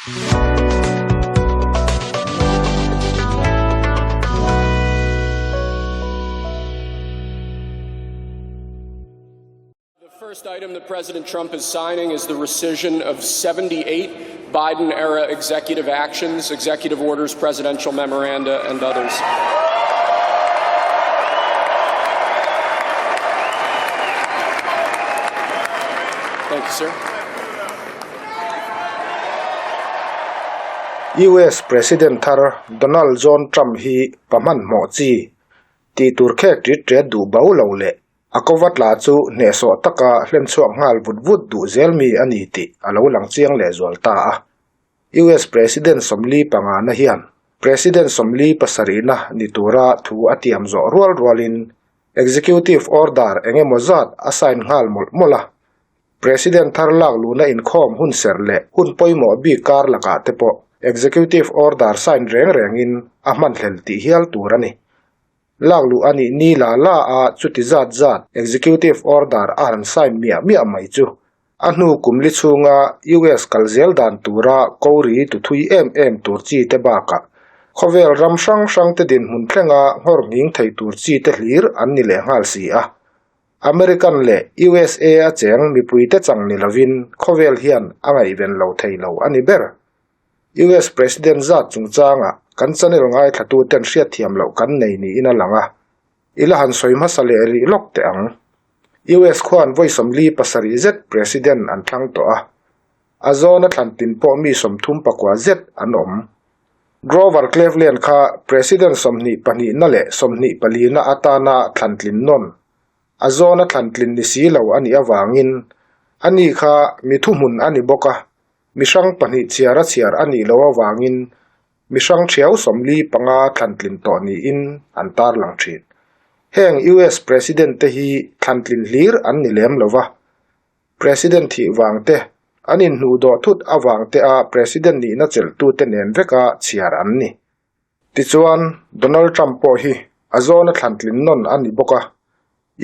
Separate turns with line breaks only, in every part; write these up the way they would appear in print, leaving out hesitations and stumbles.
The first item that President Trump is signing is the rescission of 78 Biden era executive actions, executive orders, presidential memoranda, and others. Thank you, sir.
US President thar Donald John Trump hi pa hmanhmawh chi tih tur khek tit tet duh bo lo leh A kova tla chu hnehsawh taka hlen chhuak nghal vut vut duh zel mi a ni tih a lo lang chiang lehzual ta a. US President 45na hian President 37na ni tura thu a tiam zawh rual rualin Executive Order eng emaw zat a sign nghal mawlh mawlh a. President thar lak luhna inkhawm hun serh leh hun pawimawh bik kar lakah te pawh Executive Order sign reng rengin a hmanhlel tih hial tur a ni. Lak luh a nih ni la la a chuti zat zat Executive Order a han sign miah miah mai chu a hnu kum li chhunga US kal zel dan tura kori tu thui em em tur chi te bakah khawvel ram hrang hrang te dinhmun thlenga nghawr nghing thei tur chi te hlir an ni leh nghal si a. American leh USA a cheng mipui te chang ni lovin khawvel hian a ngaihven lo thei lo a ni ber. US President zat chungchanga kan channel ngaithlatuten hriatthiam loh kan nei niin a lang a, i la han sawi hmasa leh rih lawk teh ang. US khuan vawi 47 zet President an thlang tawh a, a zawna thlan tin pawh mi 34 zet an awm. Grover Cleveland kha President 22na leh 24na atana thlan tlin nawn, a zawna thlan tlin ni si lo a nih avangin ani kha mi thuhmun a ni bawk a, Mihrang pahnih chhiar a chhiar a nih loh avangin mihrang thiau 45 thlantlin tawh niin an tarlang thin. Heng US President te hi thlantlin hlir an ni lem lo va, President thih vang te, an inhnuh dawh thut avang te a President nihna chelhtute nen veka chhiar an ni. Tichuan, Donald Trump pawh hi a zawna thlantlin nawn a ni bawk a,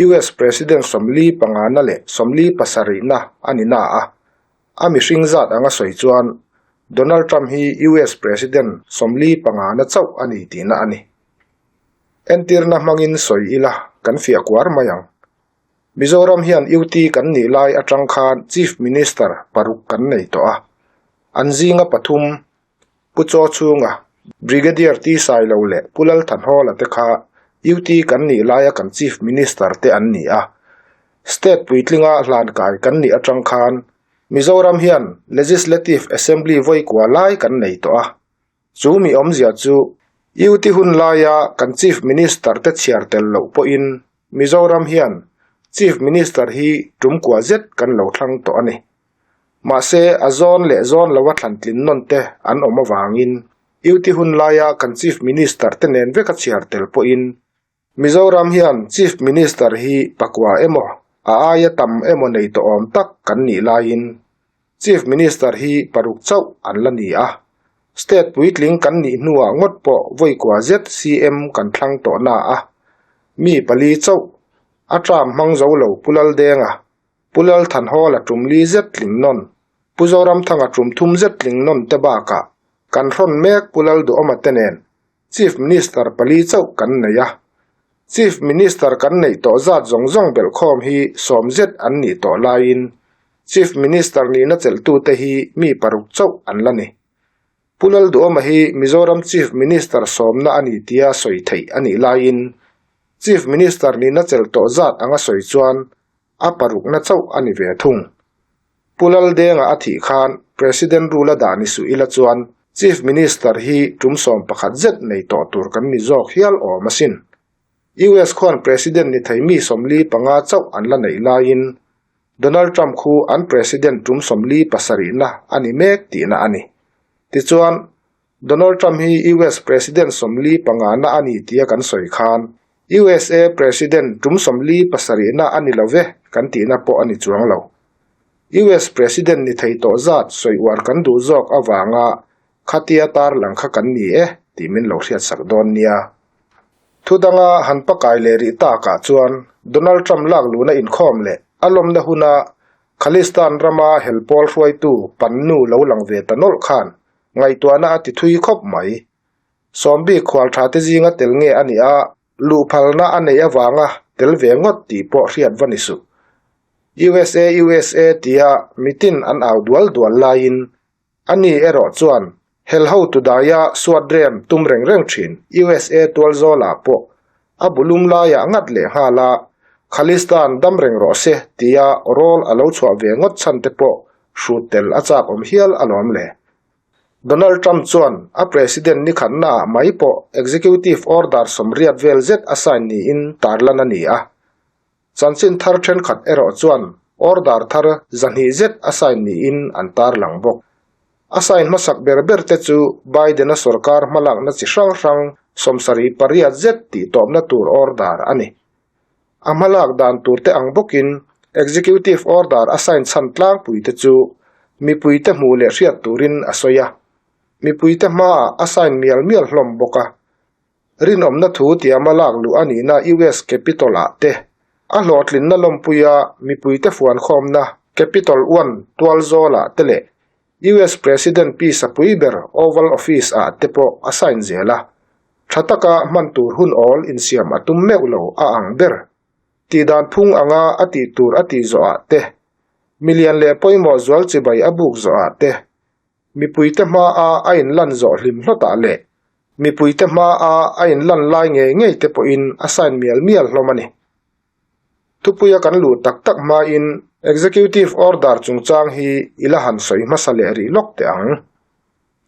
US President 45na leh 47na a ni na a, a mihring zat anga sawi chuan Donald Trump hi US President 45na chauh a ni tihna a ni. Entirna hmangin sawi ila kan fiah kuar mai ang. Mizoram hian UT kan nih lai atang khan Chief Minister paruk kan nei tawh a, an zinga pathum Pu Chaw chhunga Brigadier T Sailo leh Pu Lalthanhawla te kha UT kan nih laia kan Chief Minister te an ni a. State puitlinga hlankai kan nih atang khan Mizoram hian Legislative Assembly vawi kua lai kan nei tawh a. Chu mi awmzia chu UT hun laia kan Chief Minister te chhiar tel loh pawhin Mizoram hian Chief Minister hi tum kua zet kan lo thlang tawh a ni. Mahse, a zawn leh zawn lova thlantlin nawn te an awm avangin UT hun laia kan Chief Minister te nen veka chhiar tel pawhin Mizoram hian Chief Minister hi pakua emaw, a aia tam emaw nei tawh awm tak kan nih laiin Chief Minister hi paruk chauh an la ni a. State puitling kan nih hnuah ngawt pawh vawi kua zet CM kan thlang tawh na a, mi pali chauh a term hmang zo lo Pu Laldenga Pu Lalthanhawla tum li zet tling nawn, Pu Zoramthanga tum thum zet tling nawn te bakah kan hrawn mek Pu Lalduhawma te nen Chief Minister pali chauh kan nei a. Chief Minister kan neih tawh zat zawng zawng belhkhawm hi sawm zet an nih tawh laiin Chief Minister nihna chelhtute hi mi paruk chauh an la ni. Pu Lalduhawma hi Mizoram Chief Minister sawmna a ni tia sawi theih a nih laiin Chief Minister nihna chelh tawh zat anga sawi chuan a parukna chauh a ni ve thung. Pu Laldenga a thih khan President rule a dah ni suh ila chuan Chief Minister hi tum 11 zet nei tawh tur kan ni zawk hial awm asin. US khuan President ni thei mi 45 chauh an la neih laiin Donald Trump khu an President tum 47na a ni mek tihna a ni. Tichuan, Donald Trump hi US President 45na a ni tia kan sawi khan USA President tum 47na a ni lo ve kan tihna pawh a ni chuang lo. US President ni thei tawh zat sawi uar kan duh zawk avanga khatia tarlang kha kan ni e tih min lo hriatsak dawn nia. Thu danga han pakai leh rih takah chuan Donald Trump lak luhna inkhawm leh a lawmna huna Khalistan rama helpawl hruaitu Pannu lo lang ve ta nawlh khan. ngaihtuahna a ti thui khawp mai. Sawmbik khual tha te zinga tel nge a nih a, luhphalna a neih avanga tel ve ngawt tih pawh hriat va ni suh. USA USA tia mitin an au dual dual laiin ani erawh chuan hel hotu daia suat rem tum reng reng thin USA tual zawlah pawh a bulum laiah ngat leh nghal a, Khalistan dam reng rawh se tia rawl a lo chhuah ve ngawt chhan te pawh hrut tel a chak awm hial alawm le. Donald Trump chuan a president ni khatnaah mai pawh executive order 80 vel zet a sign niin tarlan a ni a. Chanchin thar thenkhat erawh chuan order thar 200 zet a sign niin an tarlang bawk. A sign hmasak ber ber te chu Biden-a sorkar hmalakna chi hrang hrang 78 zet tih tawpna tur order a ni. A hmalak dan tur te ang bawkin executive order a sign chhan tlangpui te chu mipui te hmuh leh hriat turin a sawi a. Mipui te hmaah a sign mial mial hlawm bawk a. Rinawmna thu tiama lak luh a nihna US Capitol-ah te, a hlawhtlinna lawmpuia mipuite fuankhawmna Capitol One tual zawlah te leh US President Pi Sapui ber Oval Office-ah te pawh a sign zel a. Tha taka hman tur hun awl insiam a tum meuh lo a ang ber. Tihdan phung anga a tih tur a tih zawhah te, milian leh pawimawh zual chibai a buk zawhah te, Mipuite hmaa a inlan zawh hlim hlawtah leh mipuite hmaa a inlan lai ngei ngei te pawhin a sign mial mial hlawm a ni. Thupuia kan luh tak tak hmain Executive Order chungchang hi i la han sawi hmasa leh rih lawk teh ang.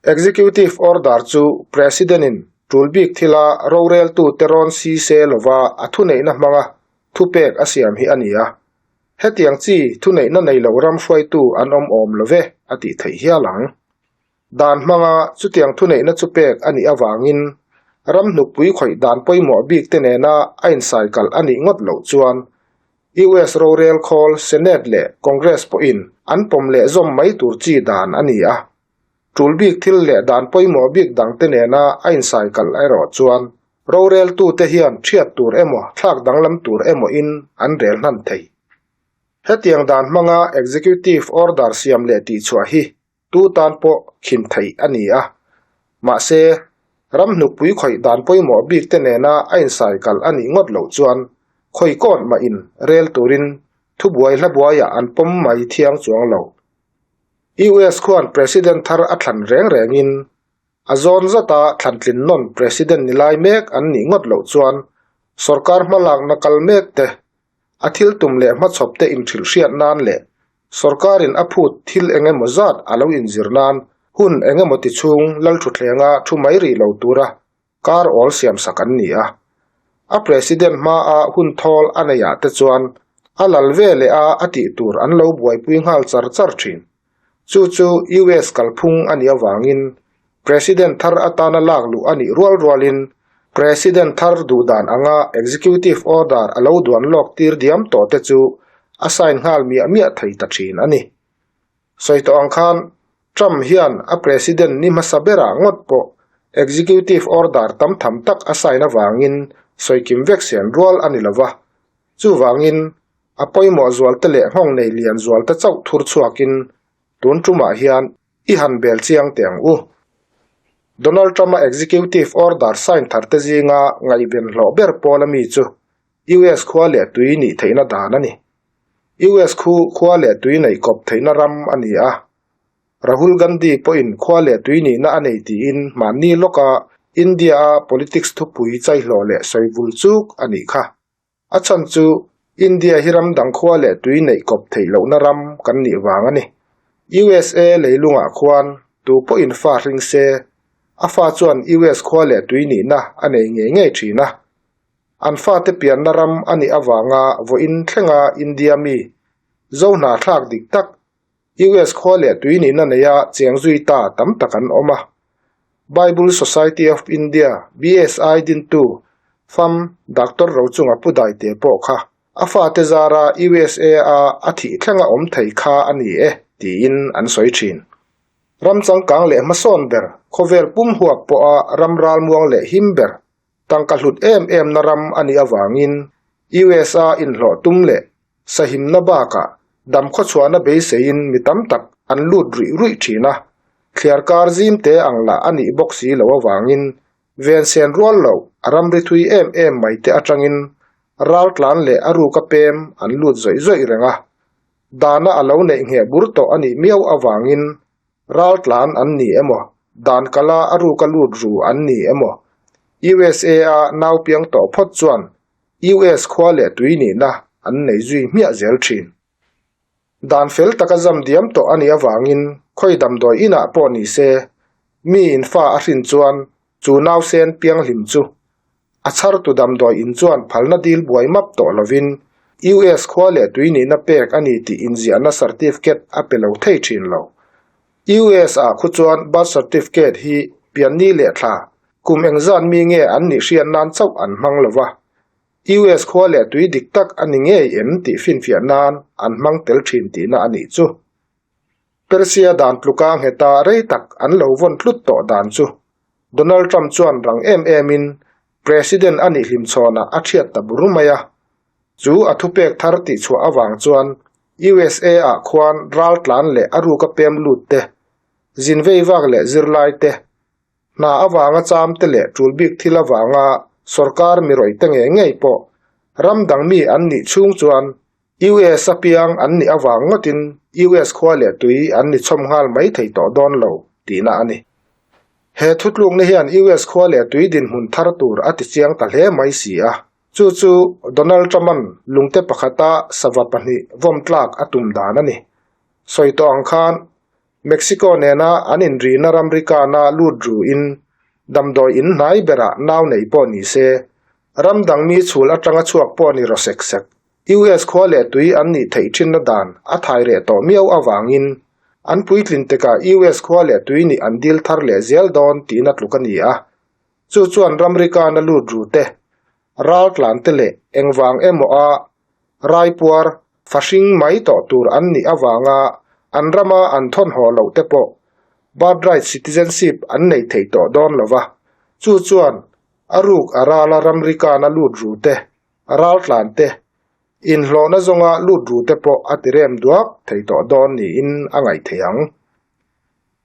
Executive Order chu President-in tul bik thila roreltute rawn si se lova a thuneihna hmanga thupek a siam hi a ni a. Hetiang chi thuneihna nei lo ram hruaitu an awm awm lo ve a tih theih hial ang. Dan hmanga chutiang thuneihna chu pek a nih avangin ram hnukpui khawih dan pawimawh bik te nena a insaikal a nih ngawt loh chuan US rorel khawl Senate leh Congress pawhin an pawm leh zawm mai tur chi dan a ni a. Tul bik thil leh dan pawimawh bik dang te nena a insaikal erawh chuan Roreltute hian thiat tur emaw thlak danglam tur emaw in an rel hnan thei. Hetiang dan hmanga Executive Order siam leh tihchhuah hi tu tan pawh khin theih a ni a. Mahse, ram hnukpui khawih dan pawimawh bik te nena a insaikal a nih ngawt loh chuan khawi kawt mah in rel turin thubuai hlabuaiah an pawm mai thiang chuang lo. US khuan President thar a thlan reng rengin A zawn zata thlantlin nawn President ni lai mek an nih ngawt loh chuan sorkar hmalakna kal mek te, a thil tum leh hmachhawp te inhrilh hriat nan leh sorkarin a phut thil eng emaw zat a lo inzir nan hun eng emaw ti chhung lalthutthlenga thu mai rih lo tura kar awl siamsak an ni a. A President hmaa hun thawl a neihah te chuan a lal ve leh a a tih tur an lo buaipui nghal char char thin. Chu chu US kalphung a nih avangin President thar atana lak luh a nih rual rualin President thar duhdan anga Executive Order a lo duan lawk tir diam tawh te chu a sign nghal miah miah thei ta thin a ni. Sawi tawh ang khan Trump hian a President ni hmasa berah ngawt pawh Executive Order tam tham tak a sign avangin sawikim vek sian rual a ni lova. Chuvangin a pawimawh zualte leh nghawng nei lian zualte chauh thur chhuakin tun tumah hian i han bel chiang teh ang u. Donald Trump-a Executive Order sign tharte zinga ngaihven hlawh ber pawl ami chu US khua leh tui nih theihna dan a ni. US khu khua leh tui neih kawp theihna ram a ni a. Rahul Gandhi pawhin khua leh tui nihna a nei tiin hmanni lawka India-a politics thupui chaihlawh leh sawivul chuk a nih kha. A chhan chu India hi ram dang khua leh tui neih kawp theih lohna ram kan nih vang a ni. USA leilungah khuan tu pawhin fa hring se, a fa chuan US khua leh tui nihna a nei ngei ngei thin a. An fate pianna ram a nih avanga vawiin thlenga India mi zo hna thlak dik tak US khua leh tui nihna neia cheng zui ta tam tak an awm a. Bible Society of India, BSI, dintu Fam Doctor Rochunga Pu Daite pawh kha a fate zara USA-a a thih thlenga awm thei kha a ni e tiin an sawi thin. Ram changkang leh hmasawn ber, khawvel pum huap pawha ram ralmuang leh him ber, tangka hlut em emna ram a nih avangin USA inhlawh tum leh Sahimna bakah dam khawchhuahna beiseiin mi tam tak an lut ruih ruih thin a. Thliarkar zim te ang lah a nih bawk si loh avangin ven sen rual loh a ramri thui em em mai te atangin raltlan leh a ruka pem an lut zawih zawih reng a. Dana a lo neih ngheh bur tawh a nih miau avangin raltlan an ni emaw, dan kala a ruka lut ru an ni emaw, USA a nau piang tawh phawt chuan US khua leh tui nihna an nei zui hmiah zel thin. Dan fel taka zam diam tawh a nih avangin khawi damdawi inah pawh ni se, mi in fa a hrin chuan chu nausen pianghlim chu a chhartu damdawi in chuan phalna dil buai map tawh lovin US khua leh tui nihna pek a ni tih inziahna certificate a pe lo thei thin lo. US ah khu chuan birth certificate hi pianni leh thla kum engzat mi nge an nih hriat nan chauh an hmang lo va. US khua leh tui dik tak a ni ngei em tih finfiah nan an hmang tel thin tihna a nih chu. Persia dan tluka ngheta rei tak an lo vawn tlut tawh dan chu Donald Trump chuan rang em emin President a nih hlimchhawnah a thiat ta bur mai a. Chu a thupek thar tihchhuah avang chuan USA ah khuan raltlan leh a ruka pem lut te, zin vei vak leh zirlai te, Hna avanga cham te leh tul bik thil avanga sorkar mi rawih te ngei ngei pawh ram dang mi an nih chhung chuan US a piang an nih avang ngawtin US khua leh tui an ni chhawm nghal mai thei tawh dawn lo tihna a ni. He thutlukna hian US khua leh tui dinhmun thar tur a ti chiang ta hle mai si a, chu chu Donald Trump-a'n lungte pakhata sava pahnih vawm tlak a tum dan a ni. Sawi tawh ang khan Mexico nena an inrihna ramri kana lut ruin damdawi in hnai berah nau nei pawh ni se, ram dang mi chhul atanga chhuak pawh ni raw sek sek. US khua leh tui an nih theih thinna dan a thai reh tawh miau avangin an puitlin tekah US khua leh tui nih an dil thar leh zel dawn tihna tluk a ni a. Chu chuan ramri kana lut ru te, raltlan te leh engvang emaw a raipuar fahring mai tawh tur an nih avanga an rama an thawn haw loh te pawh birthright citizenship an nei thei tawh dawn lo va, chu chuan a ruk a rala ramri kana lut ru te, raltlan te, inhlawhna zawnga lut ru te pawh a ti rem duak thei tawh dawn niin a ngaih thei ang.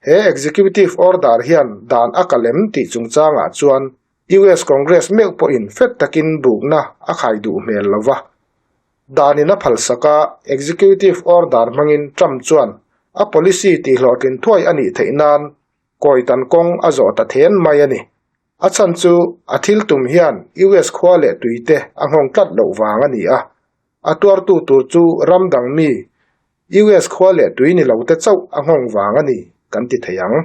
He executive order hian dan a kalem tih chungchangah chuan US Congress meuh pawhin fet takin bukna a khai duh hmel lo va. Danin a phalsak a, executive order hmangin Trump chuan a policy tihhlawhtlin thuai a nih theih nan kawitan kawng a zawh ta then mai a ni. A chhan chu a thil tum hian US khua leh tuite a nghawng tlat loh vang a ni a, a tuartu tur chu ram dang mi US khua leh tui ni lo te chauh a nghawng vang a ni kan ti thei ang.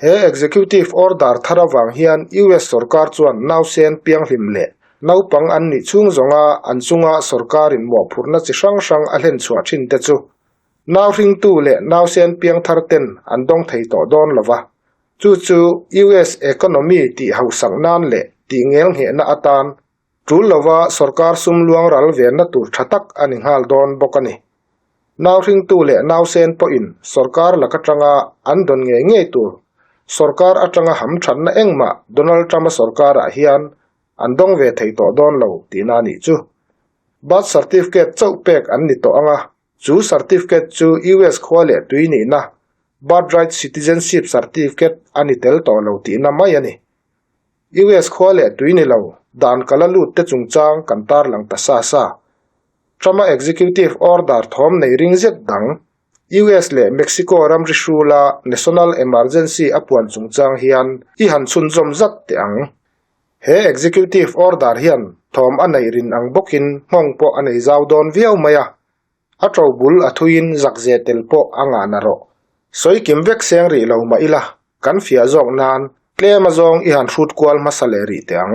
He Executive Order thar avang hian US sorkar chuan nausen pianghlim leh naupang an nih chhung zawnga an chunga sorkarin mawhphurhna chi hrang hrang a hlen chhuah thin te chu nauhringtu leh nausen piangthar ten an dawng thei tawh dawn lo va. Chu chu US economy tih hausak nan leh tih ngelnghehna atan Tul lova sorkar sum luang ral venna tur tha tak a ni nghal dawn bawk a ni. Nauhringtu leh nausen pawhin sorkar lak atanga an dawn ngei ngei tur sorkar atanga hamthatna engmah Donald Trump-a sorkarah hian an dawng ve thei tawh dawn lo tihna a nih chu. Birth certificate chauh pek an ni tawh ang a, chu certificate chu US khua leh tui nihna birthright citizenship certificate a ni tel tawh lo tihna mai a ni. US khua leh tui ni lo, dan kala lut te chungchang kan tarlang ta sa sa. Trump-a executive order thawm nei ring zet dang, US leh Mexico ramri hrula national emergency a puan chungchang hian i han chhunzawm zat teh ang. He executive order hian thawm a neih rin ang bawkin nghawng pawh a nei zau dawn viau mai a. A to bul a thuiin zakze tel pawh a ngah na rawh. Sawi kim vek seng rih lo mah ila, kan fiah zawk nan tlem a zawng i han hrut kual hmasa leh rih teh ang.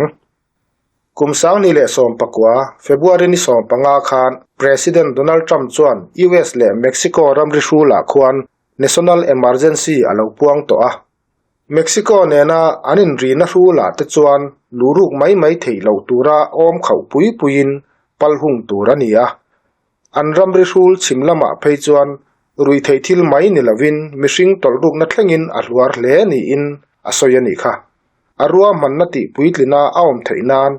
Kum 2019, February ni 15 khan President Donald Trump chuan US leh Mexico ramri hrulah khuan National Emergency a lo puang tawh a. Mexico nena an inrihna hrulah te chuan luhruk mai mai theih loh tura awm khauh pui puiin pal hung tur a ni a. An ramri hrul chhim lamah phei chuan ruihtheih thil mai ni lovin mihring tawlhrukna thlengin a hluar hle niin a sawi a nih kha. A ruahmanna tih puitlina a awm theih nan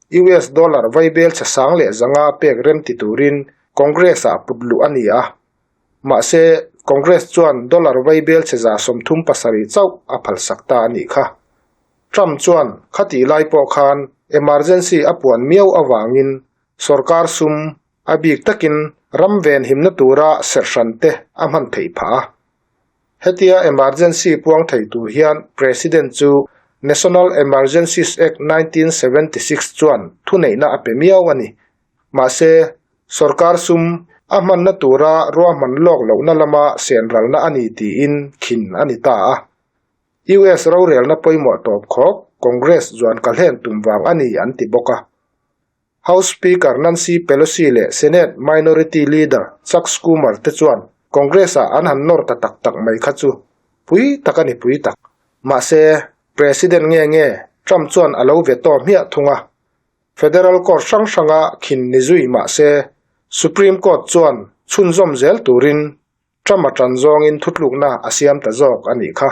US dollar vaibel chhe sang leh zanga pek rem ti turin Congress-ah put luh a ni a. Mahse, Congress chuan dollar vaibel chhe 37 chauh a phalsak ta a nih kha. Trump chuan khatih lai pawh khan emergency a puan miau avangin sorkar sum a bik takin ram venhimna tura serhhran te a hman theih phah a. Hetia emergency puang thei tur hian President chu National Emergencies Act 1976 chuan thuneihna a pe miau a ni. Mahse, sorkar sum a hmanna tura ruahman lawk lohna lama senralna a ni tiin khin a ni ta a. US rorelna pawimawh tawp khawk Congress zuan ka hlen tum vang a ni an ti bawk a. House Speaker Nancy Pelosi leh Senate Minority Leader Chuck Schumer te chuan Congress-ah an han nawr ta tak tak mai kha chu pui tak a ni pui tak. Mahse, President nge nge Trump chuan a lo veto hmiah thung a. Federal Court hrang hranga khin ni zui mah se, Supreme Court chuan chhunzawm zel turin Trump a tan zawngin thutlukna a siam ta zawk a nih kha.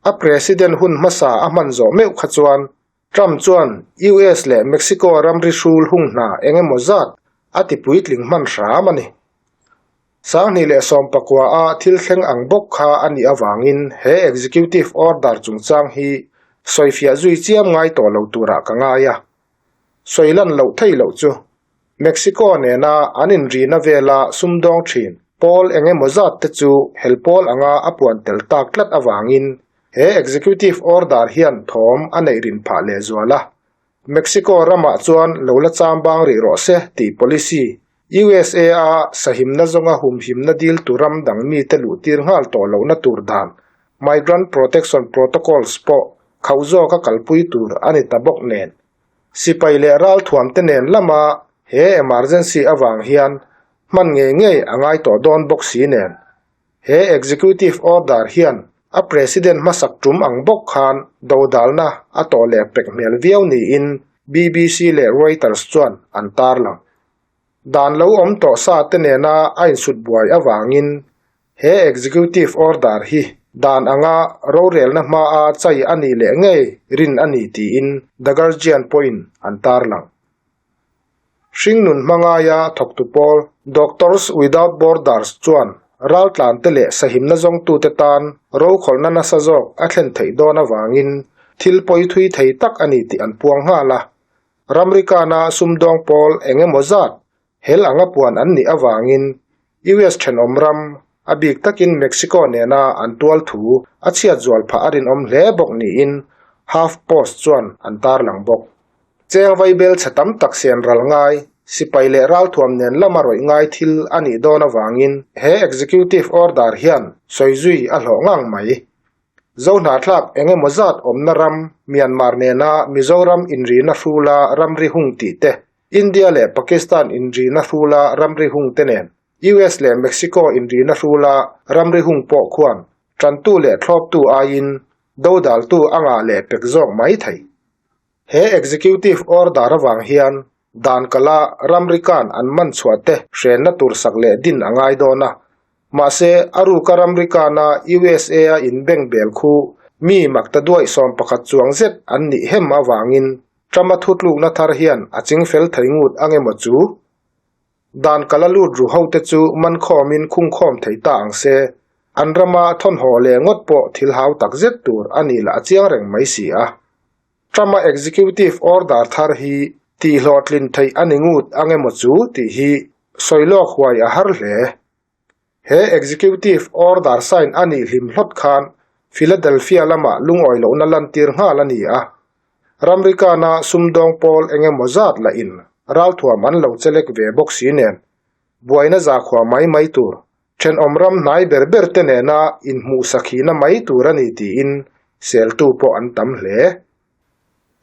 A President hun hmasa a hman zawh meuh kha chuan Trump chuan US leh Mexico ramri hrul hung hna eng emaw zat a ti puitling hman hram a ni. 2019 a thil thleng ang bawk kha a nih avangin he executive order chungchang hi sawifiah zui chiam ngai tawh lo turah ka ngai a. Sawi lan loh thei loh chu Mexico nena an inrina vela sumdawng thin pawl eng emaw zat te chu hel pawl anga a puan tel tak tlat avangin he executive order hian thawm a neih rin phah lehzual a. Mexico ramah chuan lo la cham bang rih rawh se tih policy USA a sahimna zawnga humhimna dil tu ram dang mite luh tir nghal tawh lohna tur dan Migrant Protection Protocols pawh khauh zawka kalpui tur a ni ta bawk nen. Sipai leh ralthuamte nen lama he emergency avang hian hman ngei ngei a ngai tawh dawn bawk si nen. He executive order hian a president hmasak tum ang bawk khan dodalna a tawh leh pek hmel viau niin BBC leh Reuters chuan an tarlang. Dan lo awm tawh sa te nena a insut buai avangin he executive order hi dan anga rorelna hmaa chai a nih leh ngei rin a ni tiin The Guardian pawhin an tarlang. Hringnun hmangaia thawktu pawl Doctors Without Borders chuan raltlante leh sahimna zawngtute tan rokhawlhna nasa zawk a thlen theih dawn avangin thil pawi thui thei tak a ni tih an puang nghal a. Ramrikana sumdawng pawl eng emaw zat hel anga puan an nih avangin US thenawm ram, a bik takin Mexico nena an tual thu a chhiat zual phah a rinawm hle bawk niin HuffPost chuan an tarlang bawk. Cheng vaibel chhe tam tak sen ral ngai, sipai leh ralthuam nen lama rawih ngai thil a nih dawn avangin he executive order hian sawi zui a hlawh ngang mai. Zohnahthlak eng emaw zat awmna ram Myanmar nena Mizoram inrina hrula ramri hung tih te, India leh Pakistan inrina hrula ramri hung te nen US leh Mexico inrina hrula ramri hung pawh khuan tantu leh thlawptu aiin dodaltu a ngah leh pek zawk mai thei. He executive order avang hian dan kala ramrikan an man chhuah te hrenna tur sak leh din a ngai dawn a. Mahse, a ruka ramrikana USA a inbeng bel khu mi makta duaih 11 chuang zet an nih hem avangin Trump-a thutlukna thar hian a chingfel thei ngut ang emaw chu? Dan kala lut ru hote chu man khawmin khung khawm thei ta ang se, an rama thawnhaw leh ngawt pawh thil hau tak zet tur a nih lah a chiang reng mai si a. Trump-a executive order thar hi tihhlawhtlin theih a ni ngut ang emaw chu tih hi sawi lawk huai a har hle. He executive order sign a nih hlim hlawt khan Philadelphia lamah lungawi lohna lantir nghal a ni a. Ramrikana sumdawng pawl eng emaw zat lahin ralthuam an lo chelek ve bawk si nen, buaina zakhua mai mai tur, thenawm ram hnai ber ber te nena inhmuhsakhina mai tur a ni tiin seltu pawh an tam hle.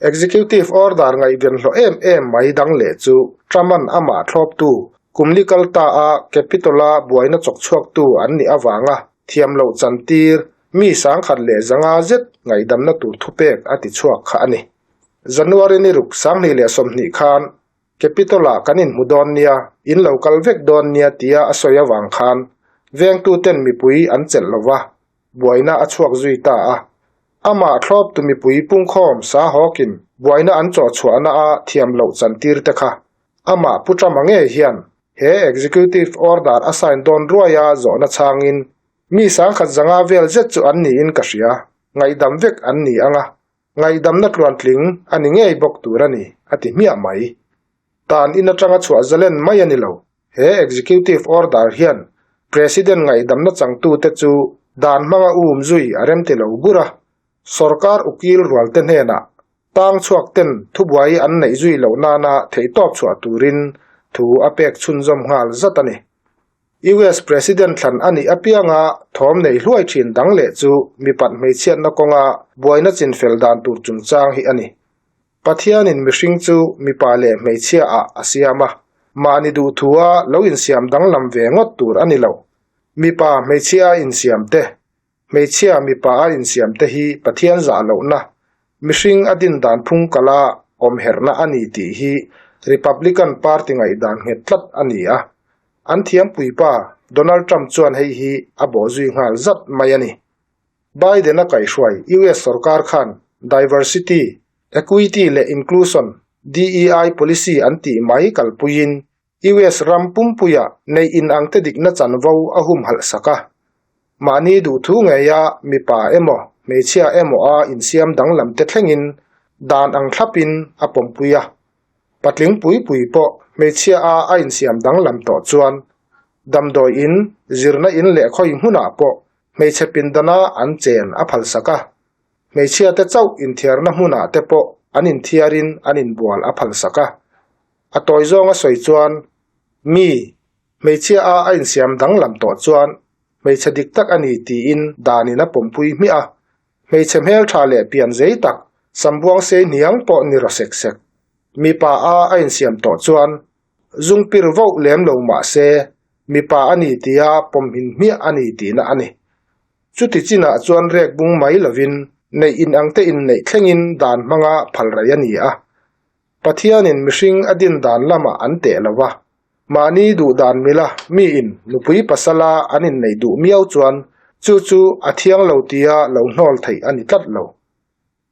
Executive order ngaihven hlawh em em mai dang leh chu Trump-a'n amah thlawptu kum li kal ta a Capitol-a buaina chawk chhuaktu an nih avanga thiam loh chantir mi 1500 zet ngaihdamna tur thupek a ti chhuak kha a ni. January ni ruk 2020 khan Capitol-ah kan inhmu dawn nia, in lo kal vek dawn nia tia a sawi avang khan vengtuten mipui an chelh lo va, buaina a chhuak zui ta a. Amah thlawptu mipui pungkhawm sa hawkin buaina an chawhchhuahna a thiam loh chantir te kha amah Pu Trump-a ngei hian. He executive order a sign dawn ruaia zawhna chhangin mi sangkhat zanga vel zet chu an niin ka hria, ngaihdam vek an ni ang a, ngaihdamna tluantling a ni ngei bawk tur a ni, a ti hmiah mai. Tan in atanga chhuah zalen mai a ni lo, he executive order hian President ngaihdamna changtute chu dan hmanga um zui a remti lo bur a, Sorkar ukil rualte hnenah tang chhuak ten thubuai an neih zui loh nana theihtawp chhuah turin thu a pek chhunzawm nghal zat a ni. US President thlan a nih apianga thawm nei hluai thin dang leh chu mipat hmeichhiatna kawnga buaina chinfel dan tur chungchang hi a ni. Pathianin mihring chu mipa leh hmeichhia ah a siam a, mahni duhthua lo insiam danglam ve ngawt tur a ni lo. Mipa hmeichhia a insiam te Hmeichhia mipa a insiam te hi Pathian zah lohna, mihring a din dan phung kala awm herhna a ni tih hi Republican Party ngaihdan nghet tlat a ni a. An thiampuipa Donald Trump chuan hei hi a bawh zui nghal zat mai a ni. Biden-a kaihhruai US sorkar khan Diversity, Equity leh Inclusion, DEI, policy an tih mai kalpuiin US ram pumpuia neih inangte dikna chanvo a humhalh sak a. Mahni duhthu ngeia mipa emaw hmeichhia emaw a insiam danglamte thlengin dan ang thlapin a pawmpui a. Patling pui pui pawh hmeichhia a a insiam danglam tawh chuan damdawi in, zirna in leh khawi hmunah pawh hmeichhe pindana an chen a phalsak a. Hmeichhiate chauh inthiarna hmunah te pawh an inthiarin an inbual a phalsak a. A tawi zawnga sawi chuan, Mi, hmeichhia a a insiam danglam tawh chuan hmeichhe dik tak a ni tiin danin a pawmpui hmiah a. Hmeichhe hmeltha leh pian zei tak, sambuang sei hniang pawh ni raw sek sek. Mipa a a insiam tawh chuan zungpir voh lem lo mah se, mipa a ni tia pawmhin hmiah a ni tihna a ni. Chuti chinah chuan rek bung mai lovin neih inangte inneih thlengin dan hmanga phalraih a ni a. Pathianin mihring a din dan lamah an teh lo va, mahni duh dan mila miin nupui pasala an inneih duh miau chuan chu chu a thiang lo tia lo hnawl theih a ni tlat lo.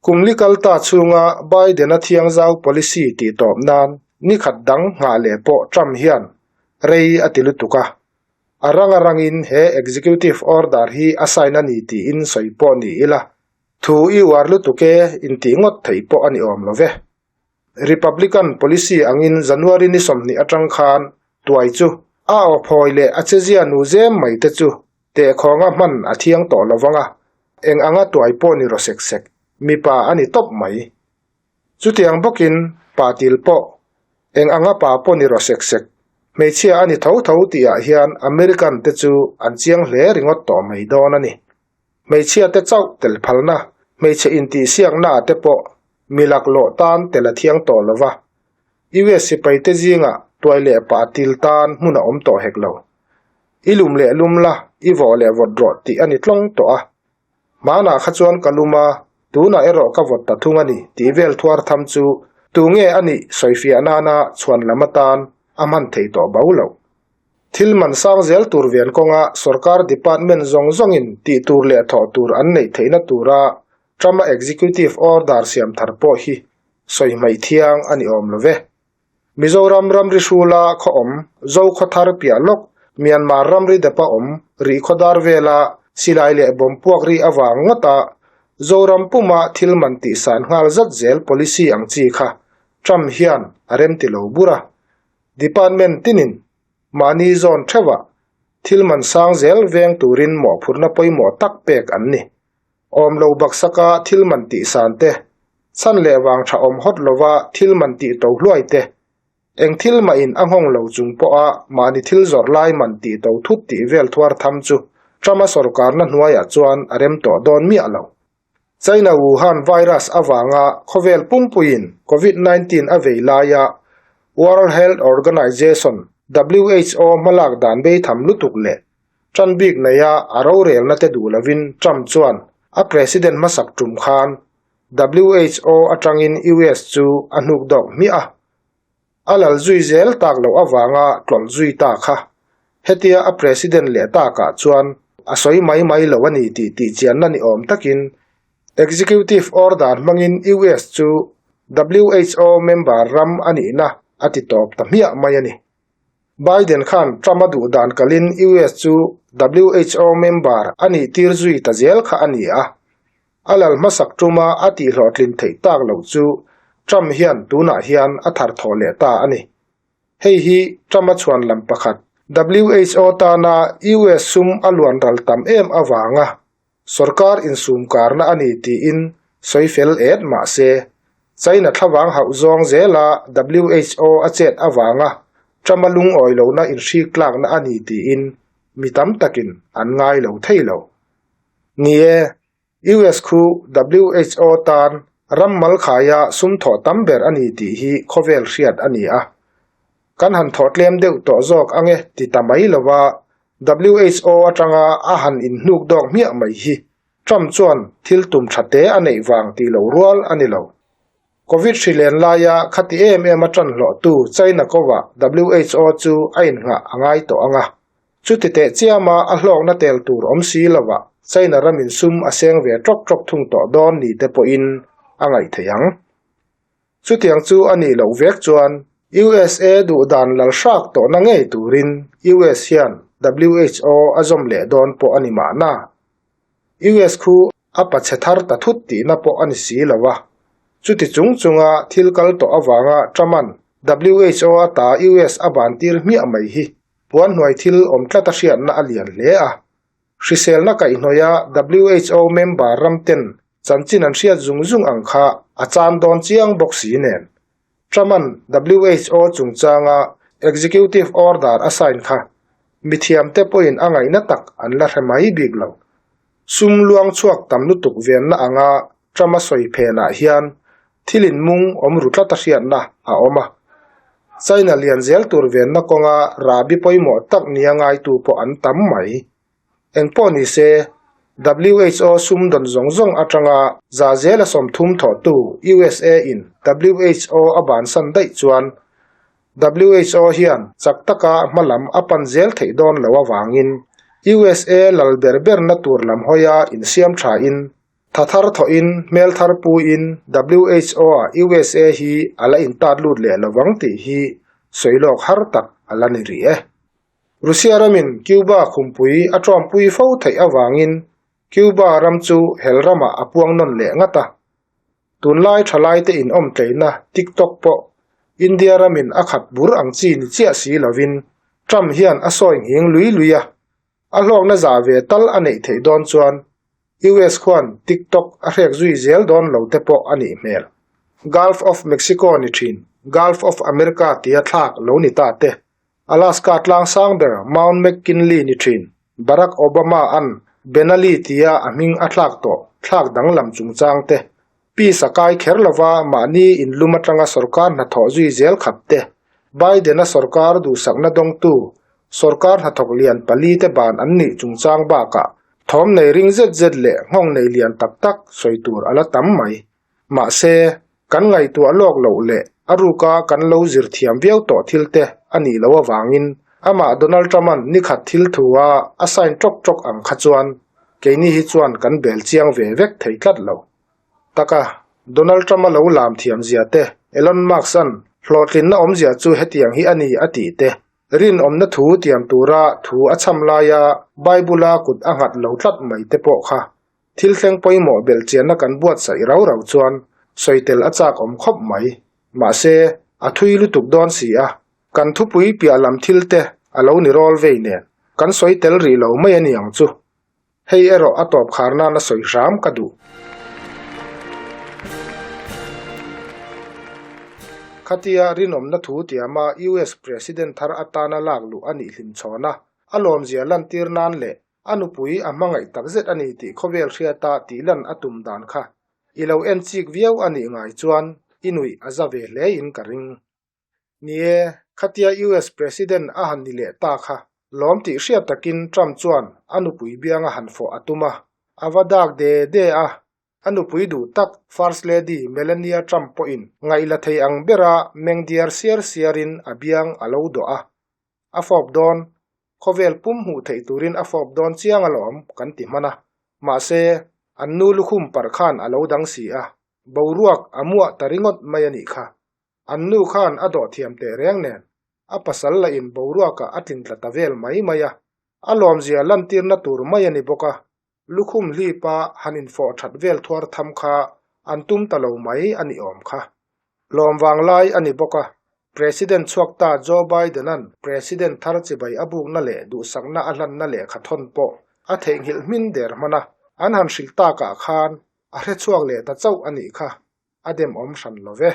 Kum li kal ta chhunga Biden-a thiangzau policy tih tawp nan ni khat dang nghah leh pawh Trump hian rei a ti lutuk a. A rang a rangin he executive order hi a sign a ni tiin sawi pawh ni ila, Thu i uar lutuk e intih ngawt theih pawh a ni awm lo ve. Republican policy angin January ni 20 atang khan tuai chu a aw phawi leh a chezia nu zem mai te chu tehkhawnga hman a thiang tawh lo vang a, eng anga tuai pawh ni raw sek sek, mipa a ni tawp mai. Chutiang bawkin pa til pawh eng anga pa pawh ni raw sek sek, hmeichhia a ni tho tho tihah hian American te chu an chiang hle ringawt tawh mai dawn a ni. Hmeichhiate chauh tel phalna, hmeichhe intihsiaknaah te pawh mi laklawh tan tel a thiang tawh lo va, US sipaite zingah tuai leh pah til tan hmun a awm tawh hek lo. I lum leh lum la, i vawh leh vawt rawh tih a ni tlawng tawh a. Hmanah kha chuan ka lum a, tunah erawh ka vawt ta thung a ni tih vel thuar tham chu tunge a nih sawifiah nana chhuan lam atan a hman thei tawh bo lo. Thil man sang zel tur ven kawnga sorkar department zawng zawngin tih tur leh thawh tur an neih theihna tura Trump-a executive order siam thar pawh hi sawi hmaih thiang a ni awm lo ve. Mizoram ramri hrula khaw awm Zokhawthar piah lawk Myanmar ramri depa awm Rihkhawdar vela silai leh bomb puak ri avang ngawta Zoram puma thil man tihsan nghal zat zel policy ang chi kha Trump hian a remti lo bur a. Department tinin mahni zawn theuhah thil man sang zel veng turin mawhphurhna pawimawh tak pek an ni. Awm lo baksaka thil man tih san te, chhan leh vang tha awm hawt lova thil man tih to hluai te, eng thil mahin a nghawng lo chung pawha mahni thil zawrh lai man tih to thut tih vel thuar tham chu Trump-a sawrkarna hnuaiah chuan a rem tawh dawn miah lo. China Wuhan virus avanga khawvel pumpuiin Covid 19 a vei laia World Health Organization, who, hmalak dan beitham lutuk leh tan bik neia a rorelna te duh lovin Trump chuan a president hmasak tum khan who atangin US chu a hnuk dawk hmiah a. A lal zui zel tak loh avanga tlawlh zui ta kha hetia a president leh takah chuan a sawi mai mai lo a ni tih tihchianna ni awm takin executive order hmangin US chu who member ram a nihna a ti tawp ta hmiah mai a ni. Biden khan Trump a duh dan kalin US chu WHO member a nih tir zui ta zel kha a ni a. A lal hmasak tuma a tihhlawhtlin theih tak loh chu Trump hian tunah hian a thar thawh leh ta a ni. Hei hi Trump a chhuan lam pakhat, WHO tana US sum a luan ral tam em avanga sorkar insumkarna a ni tiin sawi fel et mah se, China thlavang hauh zawng zela WHO a chet avanga Trump a lungawi lohna inhrik tlakna a ni tiin mi tam takin an ngai lo thei lo. Ni e, US khu WHO tan ram malkhaia sum thawh tam ber a ni tih hi khawvel hriat a ni a. Kan han thawh tlem deuh tawh zawk ange ti ta mai lova WHO atanga a han inhnuk dawk hmiah mai hi Trump chuan thil tum tha te a neih vang tih loh rual a ni lo. Covid hri len laia khati em em a tan hlawhtu China kovah WHO chu a innghah a ngai tawh ang a. Chuti teh chiama a hlawkna tel tur awm si lovah China ramin sum a seng ve tawk tawk thung tawh dawn ni te pawhin a ngaih theih ang. Chutiang chu a nih loh vek chuan USA duh dan lal hrak tawhna ngei turin US hian WHO a zawm leh dawn pawh a ni mahna. US khu a pachhe thar ta thut tihna pawh a ni si lo a. Chuti chung chunga thil kal tawh avanga Trump-a'n WHO ata US a ban tir hmiah mai hi puan hnuai thil awm tlat a hriatna a lian hle a. Hriselna kaihhnawih a WHO member ramten chanchin an hriat zung zung ang kha a chan dawn chiang bawk si nen. Trump-a'n WHO chungchanga executive order a sign kha mithiamte pawhin a ngaihna tak an la hre mai bik lo. Sum luang chhuak tam lutuk venna anga Trump-a sawi phenah hian thil inmung awm ru tlat a hriatna a awm a. China lian zel tur venna kawnga rahbi pawimawh tak nia ngaitu pawh an tam mai. Engpawh ni se, WHO sum dawn zawng zawng atanga za zela 30 thawhtu USA in WHO a bansan daih chuan WHO hian chak taka hma lam a pan zel theih dawn lo avangin USA lal ber berna tur lam hawia insiam thain Tha thar thawhin, hmel thar puiin WHO-ah USA hi a la intat lut leh lovang tih hi sawi lawk har tak a la ni rih e. Russia ramin Cuba khumpui a tawmpui fo theih avangin Cuba ram chu hel ramah a puang nawn leh ngat a. Tunlai thalaite inawmtleina TikTok pawh India ramin a khat bur ang chi ni chiah si lovin Trump hian a sawi nghing lui lui a. A hlawkna zah ve tal a neih theih dawn chuan US khuan TikTok a hrek zui zel dawn lo te pawh a nih hmel. Gulf of Mexico ni thin, Gulf of America tia thlak lo ni ta te, Alaska tlang sang ber Mount McKinley ni thin, Barack Obama an Benali tia a hming a thlak tawh thlak danglam chungchang te, Peace a kai kher lova mahni inlum atanga sorkar hnathawh zui zel khat te, Biden-a sorkar duhsakna dawngtu sorkar hnathawk lian palite ban an nih chungchang bakah thawm nei ring zet zet leh nghawng nei lian tak tak sawi tur a la tam mai. Mahse, kan ngaihtuah lawk loh leh a ruka kan lo zir thiam viau tawh thil te a nih loh avangin amah Donald Trump-a'n nikhat thil thu a a sign tawk tawk ang kha chuan keini hi chuan kan bel chiang ve vek thei tlat lo. Taka, Donald Trump-a lo lam thiam zia te, Elon Musk-a'n hlawhtlinna awmzia chu hetiang hi a ni a tih te, rinawmna thu tiam tura thu a chham laia Bible-a kut a nghat lo tlat mai te pawh kha thil thleng pawimawh belhchianna kan buatsaih rau rau chuan sawi tel a chak awm khawp mai. Mahse, a thui lutuk dawn si a, kan thupui piah lam thil te a lo ni rawl vei nen kan sawi tel rih lo mai a ni ang chu. Hei erawh a tawp khar nan a sawi hram ka duh. Khatia rinawmna thu tiama US President thar atana lak luh a nih hlim chhawn a, a lawmzia lantir nan leh a nupui a hmangaih takzet a ni tih khawvel hriata tihlan a tum dan kha i lo en chik viau a nih ngai chuan i nuih a za ve hlein ka ring. Ni e, khatia US President a han ni leh ta kha lawm tih hriat takin Trump chuan a nupui biang a han fawh a tum a, a va dak de de a. A nupui duh tak First Lady Melania Trump pawhin ngaih la thei ang bera meng diar siar siarin a biang a lo dawh a. A fawp dawn, khawvel pum hmuh theih turin a fawp dawn chiang alawm kan ti hman a. Mahse, an nu lukhum parh khan a lo dang si a, boruak a muah ta ringawt mai a nih kha. An nu khan a dawh thiam teh reng nen. A pasal lah in boruakah a tlin tla ta vel mai mai a. A lawmzia lantirna tur mai a ni bawk a, lukhum hlipa han infawh that vel thuar tham kha an tum ta lo mai a ni awm kha. Lawm vang lai a ni bawk a, President chhuak ta Joe Biden-a'n President thar chibai a bukna leh duhsakna a hlanna lehkha thawn pawh a theihnghilh hmin der hman a, an han hrilh takah khan a hrechhuak leh ta chauh a nih kha, a demawm hran lo ve.